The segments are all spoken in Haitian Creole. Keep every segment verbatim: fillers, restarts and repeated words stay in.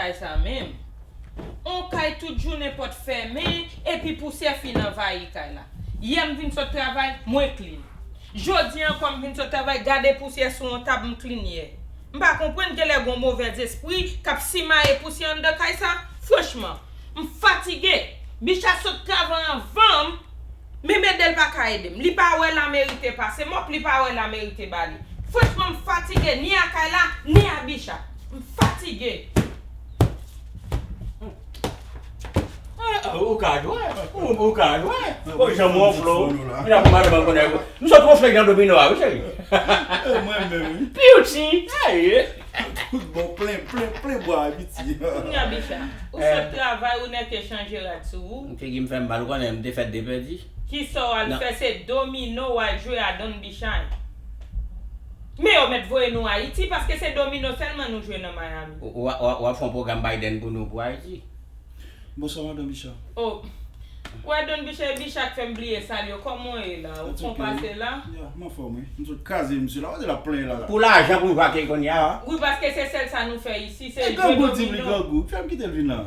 Kay sa menm. On kay tout jounen pòt fèmen, epi pousyè fin anvayi kay la. Yè m vin sot travay, mwen clean. Jodi ankò m vin sot travay, gade pousyè sou on tab m clean yè. M pa konprann, genlè gon movèzespri k ap simaye pousyè anndan kay sa. Franchman, m fatige. Bicha sot travay anvan m, menm ede l pa ka ede m. Li pa wè la merite pase mòp, li pa wè la merite bale. Franchman, m fatige ni a kay la, ni a Bicha. M fatige. Ah, ou ka jwe, ou, ou ka jwe. Ou janm wonfle w. Mwen ap madanm konnen. M sot wonfle jan domino a, wi, cheri. Mwen menm, wi. Piuti, sa ye. Tout bon, plen, plen, plen bwa, piti. Kounye a, Bicha, ou sot travay, ou nèke chanje rad sou ou. Figi m fè m mal, ou konnen m te fèt de pèdi. Kisa w al fè, se domino w al jwe a Don Bicha. Men yo mèt voye nou Ayiti, paske se domino sèlman nou jwe nan Miami. W, w, w, w ap fè yon pwogram Biden pou nou, pou Ayiti. Bonswa, madan Bicha. Oh. Wè, Don Bicha, e Bicha k fè m bliye salye w. Kòman w ye la? Ou konn pase la? Ya, m anfòm, wi. M sot kraze misye la. Wè, l ap plenyen la, la. Pou lajan pou jwa ke kounye a. Wi, paske se sèl sa nou fè isi, se jwe domino. E grangou di m li grangou. Fè m kite l vin la.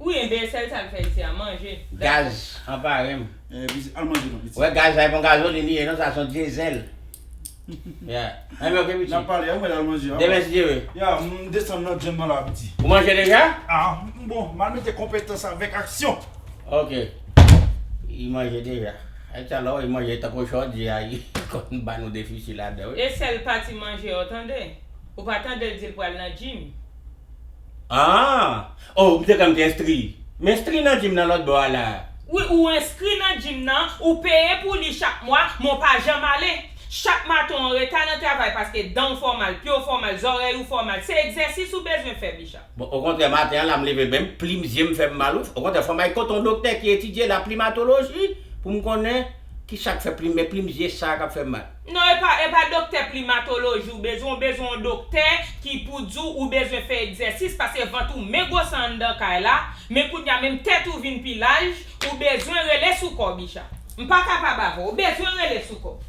Wi, enben, e sèl sa l fè isi a, manje. Gaz, anpare m. Eh, piti, al manje non, piti. Wè, gaz la, e pa yon gazolin li ye, non, sa se yon dyezèl. Ya. Anben, ok, piti. N ap pale, an mwen al manje, an. Demen, si Dye vle. Ya, m desann nan djèm nan la, piti. Ou manje deja? Ah, m bon, m al mete konpetans avèk aksyon. Ok. Li manje deja. Ay, talè, li manje tankou chòdyè a, li konn ba nou defisi ladan, wi. E sèl pati manje yo, tande. Ou pa tande l di l pral nan gym. Ah! Oh, m te kwè m te enskri. M enskri nan gym nan lòt bò a la. Wi, ou enskri nan gym nan, ou peye pou li chak mwa, men w pa janm ale. Chak maten w anreta nan travay paske dan w fè w mal, pye w fè w mal, zòrèy ou fè w mal. Se egzèsis ou bezwen fè, Bicha. Bon, okontrè, maten an la, m leve, menm plim zye m fè m mal, wi. Okontrè, fò m al kote yon doktè ki etidye laplimatoloji pou m konnen ki sa k fè plim, men plim zye sa k ap fè m mal. Non, e pa, e pa doktè plimatoloji ou bezwen, ou bezwen yon doktè ki pou di w ou bezwen fè egzèsis, paske vant ou men gwosè anndan kay la, men kounye a menm tèt ou vin pi laj, ou bezwen rele sou kò w, Bicha. M pa kapab avè w, ou bezwen rele sou kò w.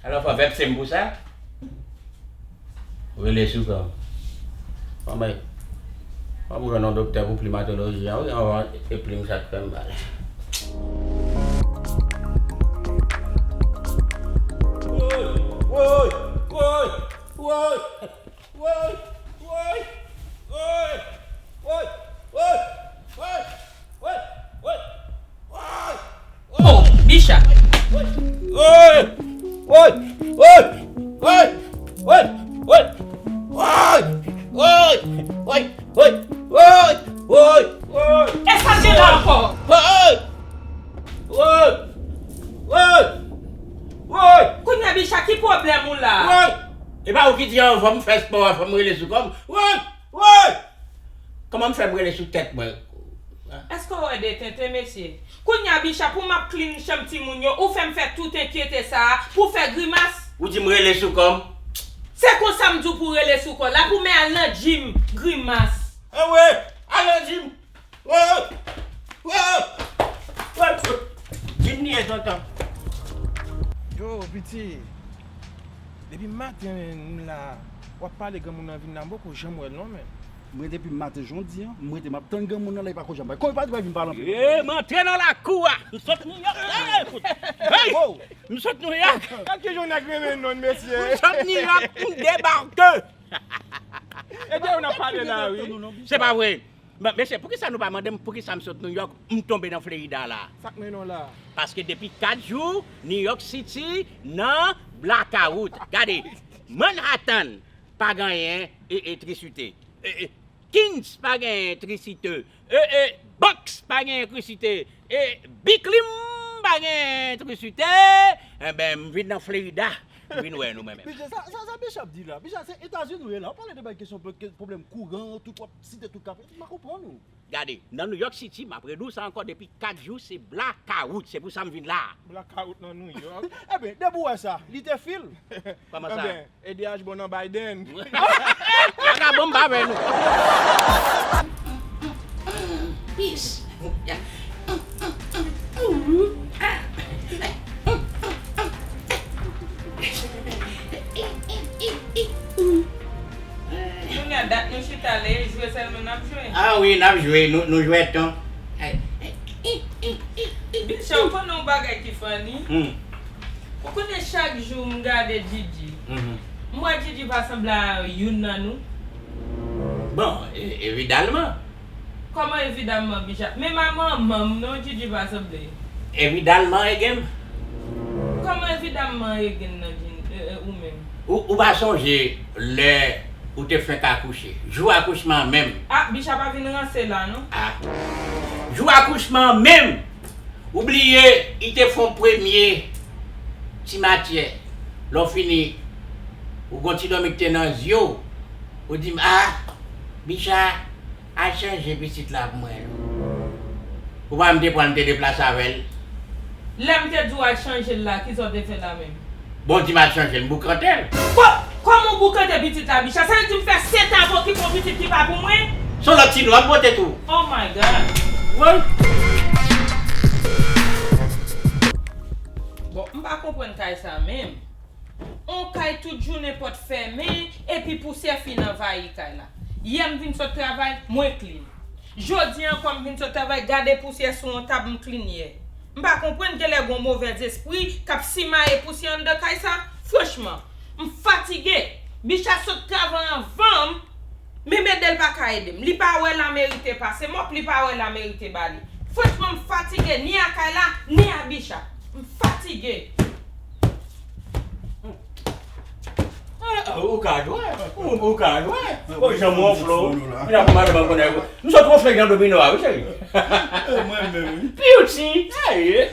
Alò, fò vèpse m pou sa? Rele sou kò m. Bon, men, mwen pou jwenn yon doktè pou plimatoloji an, wi, anvan e plim sa k fè m mal. Woy, woy, woy, woy. Woy, woy, woy, woy, woy, woy, woy, woy. Oh, Bicha. Woy, woy, woy, woy, woy, woy, woy, woy, woy, woy, woy, woy. E sa l gen la ankò? Woy, woy, woy, woy. Kounye a, Bicha, ki pwoblèm ou la? Woy. E pa ou ki di anvan m fè spò a, fò m rele sou kò m? Woy, woy. Kòman m fè m rele sou tèt mwen? Èske w wè de tenten, mesye? Kounye a, Bicha, pou m ap clean chanm timoun yo, ou fè m fè tout enkyete sa a, pou w fè grimas? Ou di m rele sou kò m? Se konsa m di w pou w rele sou kò w la, pou men al nan gym, grimas. Anmwe, al nan gym. Woy! Woy! Woy! Gym li ye, tonton. Yo, piti. Depi maten m la, w ap pale granmoun nan vin la, m poko janm wè l non, men. Mwen depi maten jan w di an, m rete m ap tann granmoun nan la, li pako janm bay. Kòman li pa vin pale anpil? Eh, m antre nan lakou a. M sot New York. Hey! M sot New York. Gad kijan nèg renmen nonm, mesye. M sot New York, m debake. E de ou n ap pale la, wi. Se pa vre. Bon, mesye, poukisa nou pa mande m poukisa m sot New York, m tonbe nan Florida la? Sa k mennen w la? Paske depi kat jou, New York City nan blakawout. Gade, Manhattan pa genyen e, elektrisite. E, e, Queens pa genyen elektrisite. E, e, Bronx pa genyen elektrisite. E, Brooklyn pa genyen elektrisite. Enben, m vin nan Florida. Vin wè nou, mwen menm. Bicha, sa, sa, sa Bicha ap di la? Bicha, se Etazini ou ye la. Ou pale de bay kesyon pwoblèm, pwoblèm kouran, tout w ap site tout kafe. M pa konprann ou. Gade, nan New York City, m ap redi w sa ankò, depi kat jou, se blakawout. Se pou sa m vin la. Blakawout nan New York? Eben, depi w wè sa, li te fil. Kòman sa? Eben, E D H bon nan Biden. Vagabon, m pa vle nou. Peace. Kounye a dat nou chita Ah wi, n ap jwe, nou, nou jwèt non. Bicha, ou konnen yon bagay ki funny? Hmm. Ou konnen chak jou m gade Djidji. Mhm. M wè Djidji pa sanble a youn nan nou. Bon, e- evidalman. Kòman evidalman, Bicha? Menm a manman m non, Djidji pa sanble. Evidalman, Egen. Kòman evidalman, Egen nan Djin- e- e- ou menm? Ou, ou pa sonje lè ou te fenk akouche? Jou akouchman an menm. Ah, Bicha pa vin ranse la non. Ah. Jou akouchman an menm, ou bliye, li te fè yon premye ti matyè. Lè w fini, ou gon ti dòmi ki te nan zye w, ou di m, ah, Bicha, al chanje pitit la pou mwen non. Ou pa m te pran l, m te deplase avè l. Lè m te di w al chanje l la, kisa w te fè la menm? Bon, di m al chanje l, m boukante l. Bon, kòman w boukante pitit la, Bicha? Sa vle di m fè sèt an ap okipe yon pitit ki pa pou mwen? Se yon lòt ti non w ap pote tou. Oh my God. Wi. Bon, m pa konprann kay sa menm. On kay tout jounen pòt fèmen, epi pousyè fin anvayi kay la. Yè m vin sot travay, mwen clean. Jodi ankò m vin sot travay, gade pousyè sou on tab m clean yè. M pa konprann, genlè gon movèzespri k ap simaye pousyè anndan kay sa. Franchman, m fatige. Bicha sot travay anvan m, menm ede l pa ka ede m. Li pa wè l a merite pase mòp, li pa wè l a merite bale. Franchman, m fatige ni a kay la, ni a Bicha. M fatige. Ah, ou ka jwe, ou, ou ka jwe. Ou janm wonfle w. Ou janm madanm konnen. M sot wonfle jan domino a, wi, cheri. Mwen menm, wi. Beauty. Hey.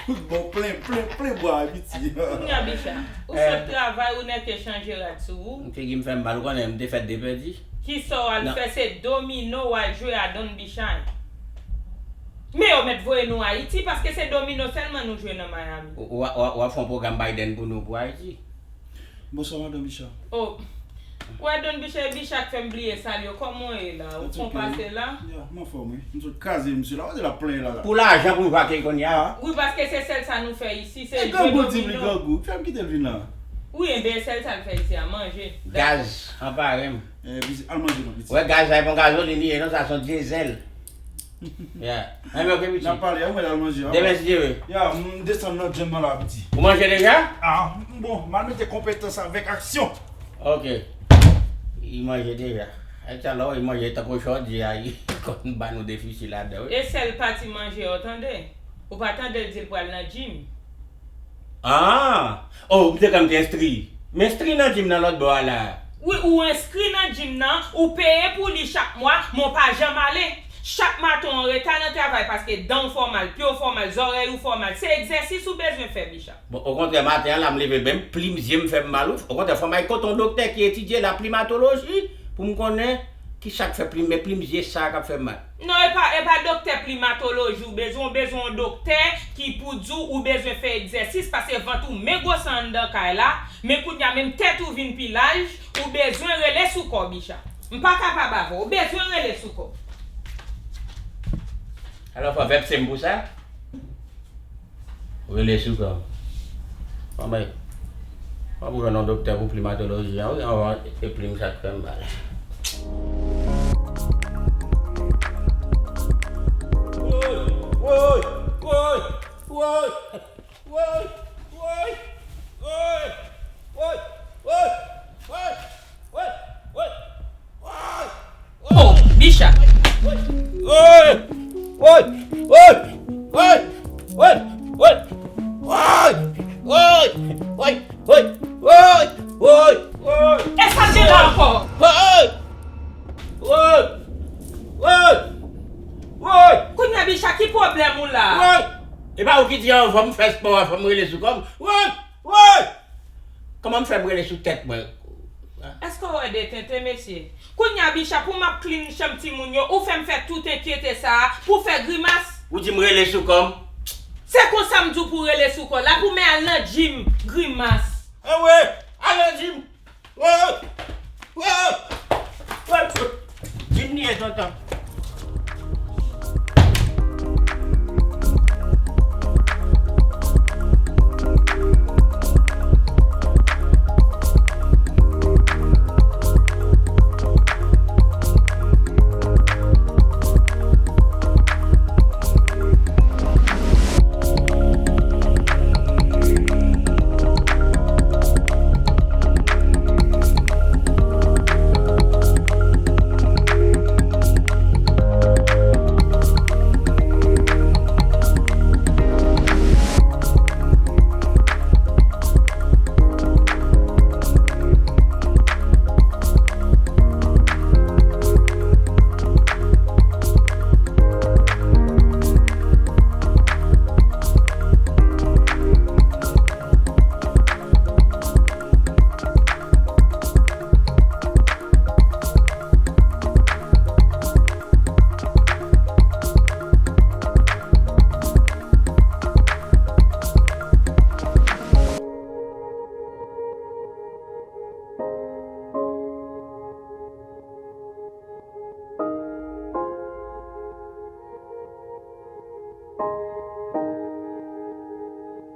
Tout bon, plen, plen, plen bwa, piti. Kounye a, Bicha, ou sot travay, ou nèke chanje rad sou ou. Figi m fè m mal, ou konnen, m te fè de pèdi. Kisa w al fè? Se domino w al jwe a Don Bicha. Men yo mèt voye nou Ayiti, paske se domino sèlman nou jwe nan Miami. W, w, w, w ap fè yon pwogram Biden pou nou, pou Ayiti. Bonswa, madan Bicha. Oh. Wè, Don Bicha, e Bicha k fè m bliye salye w. Kòman w ye la? Ou fon pase la? Ya, m anfòm, wi. M sot kraze misye la. Wè, l ap plenyen la, la. Pou lajan pou m vake kounye a. Wi, paske se sèl sa nou fè isi, se jwe domino. E grangou di m li grangou. Fè m kite l vin la. Wi, enben, sèl sa l fè isi a, manje. Gaz, anpare m. Eh, piti, al manje non, piti. Wè, gaz la, e pa yon gazolin li ye, non, sa se yon dyezèl. Ya. Enben, ok, piti. N ap pale, an mwen al manje, an. Demen, si Dye vle. Ya, m desann nan djèm nan la, piti. Ou manje deja? Ah, m bon, m al mete konpetans avèk aksyon. Ok. Li manje deja. Ay, talè, li manje tankou chòdyè a, li konn ba nou defisi ladan, wi. E sèl pati manje yo, tande. Ou pa tande l di l pral nan gym. Ah! Oh, m te kwè m te enskri. M enskri nan gym nan lòt bò a la. Wi, ou enskri nan gym nan, ou peye pou li chak mwa, men w pa janm ale. Chak maten w anreta nan travay paske dan w fè w mal, pye w fè w mal, zòrèy ou fè w mal. Se egzèsis ou bezwen fè, Bicha. Bon, okontrè, maten an la, m leve, menm plim zye m fè m mal, wi. Okontrè, fò m al kote yon doktè ki etidye laplimatoloji pou m konnen kisa k fè plim, men plim zye sa k ap fè m mal. Non, e pa, e pa doktè plimatoloji ou bezwen, ou bezwen yon doktè ki pou di w ou bezwen fè egzèsis, paske vant ou men gwosè anndan kay la, men kounye a menm tèt ou vin pi laj, ou bezwen rele sou kò w, Bicha. M pa kapab avè w, ou bezwen rele sou kò w. Alò, fò vèpse m pou sa? Rele sou kò m. Bon, men, fò m jwenn yon doktè pou plimatoloji an, wi, anvan e plim sa k fè m mal. Woy, woy, woy, woy. Woy, woy, woy, woy, woy, woy, woy, woy, woy, woy. Oh, Bicha. Woy, woy, woy, woy, woy, woy, woy, woy, woy, woy, woy, woy, woy, woy. E sa l gen la ankò? Woy, woy, woy, woy. Kounye a, Bicha, ki pwoblèm ou la? Woy. E pa ou ki di anvan m fè spò a, fò m rele sou kò m? Woy! Woy! Kòman m fè m rele sou tèt mwen? Èske w wè de tenten, mesye? Kounye a, Bicha, pou m ap clean chanm timoun yo, ou fè m fè tout enkyete sa a, pou w fè grimas? Ou di m rele sou kò m? Se konsa m di w pou w rele sou kò w la, pou men al nan gym, grimas. Anwe, al nan gym. Woy! Woy! Woy! Gym li ye, tonton.